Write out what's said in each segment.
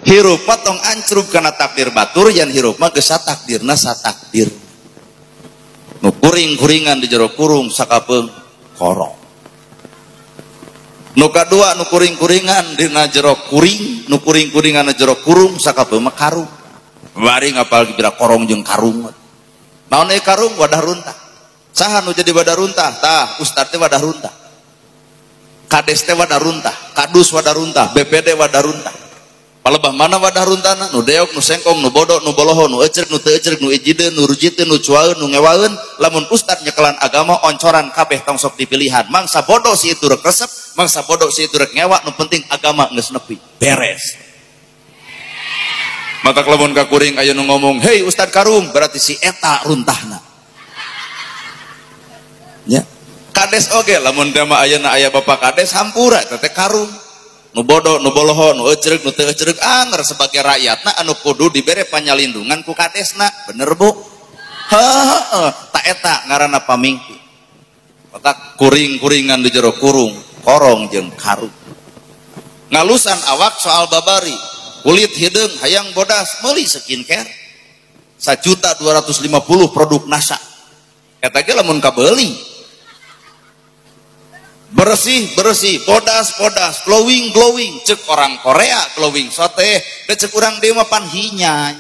Hirup mah tong ancrub kana takdir batur, yan hirup mah geus satakdirna satakdir. Nu kuring-kuringan di jero kurung sakapeung korong. Nu kadua nu kuring-kuringan dina jero kuring, nu kuring-kuringan di jero kurung sakapeung mah karung. Bari ngapal bira korong jeung karung. Naon euy karung wadah runtah. Saha nu jadi wadah runtah? Tah, ustad teh wadah runtah. Kades teh wadah runtah, kadus wadah runtah, BPD wadah runtah. Palebah mana wadah runtahna? Nu deok, nu sengkong, nu bodoh, nu boloho, nu eceuk, nu teu eceuk, nu ijideun, nu rujiteun, nu cuaeun, nu ngewaeun. Lamun ustad nyekelan agama oncoran kabeh tong sok dipilihan. Mangsa bodoh si itu rek resep, mangsa bodoh si itu rek ngewa, nu penting agama geus nepi. Beres. Matak lamun ka kuring aya nu ngomong, "Hei ustad karung," berarti si eta runtahna. Ya. Kades oge lamun teh mah ayeuna aya bapak kades hampura eta teh karung. Nu bodoh, nu boloho, nu eceuk, nu teu eceuk anger sebagai rakyatna anu kudu dibere panyalindungan ku kadesna. Bener Bu? Heeh, ta eta ngaranna pamingpi. Matak kuring-kuringan di jero kurung, korong jeung karung. Ngalusan awak soal babari, kulit hideung hayang bodas meuli skincare. 1.250.000 produk NASA. Eta ge lamun kabeuli. Bersih bersih, bodas bodas, glowing glowing, cek orang Korea glowing sote, da cek urang deui mah pan hinyai.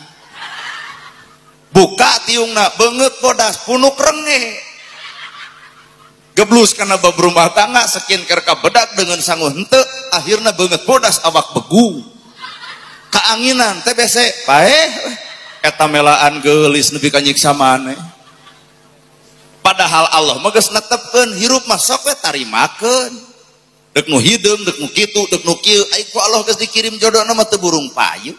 Buka tiungna beungeut bodas, punuk renge. Geblus kana bab rumah tangga, skincare kabedak dengan sangu henteu, akhirna beungeut bodas awak begung. Kaanginan TBC, paeh eta melaan geulis nepi ka nyiksa maneh. Padahal Allah mah geus netepkeun hirup mah sok we tarimakeun. Deuk nu hideung, deuk nu kitu, deuk nu kieu, ai ku Allah geus dikirim jodona mah teu burung payu.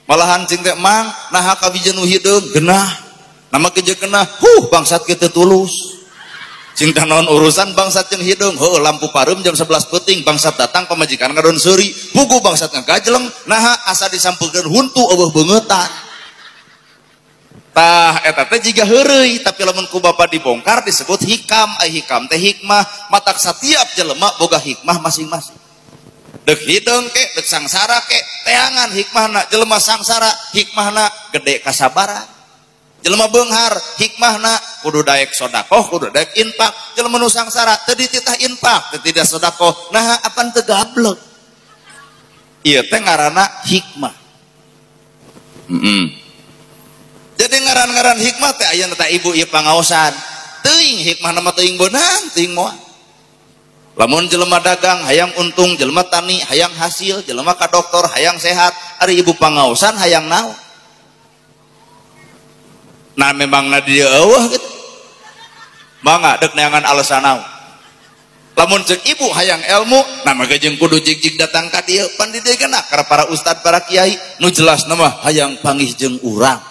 Malahan cing teh mang naha kawijen nu hideung genah. Nama geus genah, huh bangsat kieu teu tulus. Cing teh naon urusan bangsat jeung hideung, heuh lampu pareum jam 11 peuting bangsat datang pamajikan ngadon seuri, pugu bangsat ngagajleng, naha asa disampeukeun huntu eueuh beungeutan. Tah eta teh jiga heureuy, tapi lamun ku bapa dibongkar disebut hikam, ai hikam teh hikmah, matak satiap jelema boga hikmah masing-masing. Deuk hideung ke, deuk sangsara ke, teangan hikmahna, jelema sangsara hikmahna gede kasabaran. Jelema beunghar hikmahna kudu daek sodakoh, kudu daek infak. Jelema nu sangsara teu dititah infak, teu tidak sodakoh, naha apan teu gablek. Ieu teh ngaranna hikmah. Jadi ngaran-ngaran hikmah teh aya teh ibu ieu pangaosan. Teuing hikmah mah teuing beunang, teuing moal. Lamun jelema dagang hayang untung, jelema tani hayang hasil, jelema ka dokter hayang sehat, ari ibu pangaosan hayang naon? Nah memang na dieu eueuh gitu. Mangga deuk neangan alasan naon. Lamun ceuk ibu hayang ilmu, nah mah jeung kudu jig-jig datang ka dieu, pan di dieu kana para ustad, para kiai nu jelasna mah hayang panggih jeung urang.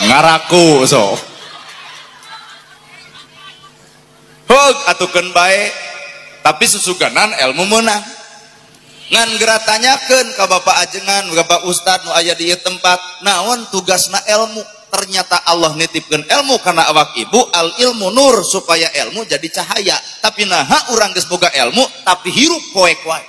Ngaraku so. Hog atukeun bae, tapi susuganan ilmu meunang. Ngan geura tanyakeun ka bapak ajengan, bapak ustad nu aya di ieu tempat, naon tugasna ilmu? Ternyata Allah nitipkeun ilmu kana awak ibu, al ilmu nur supaya ilmu jadi cahaya. Tapi naha urang geus boga ilmu tapi hirup poek wae.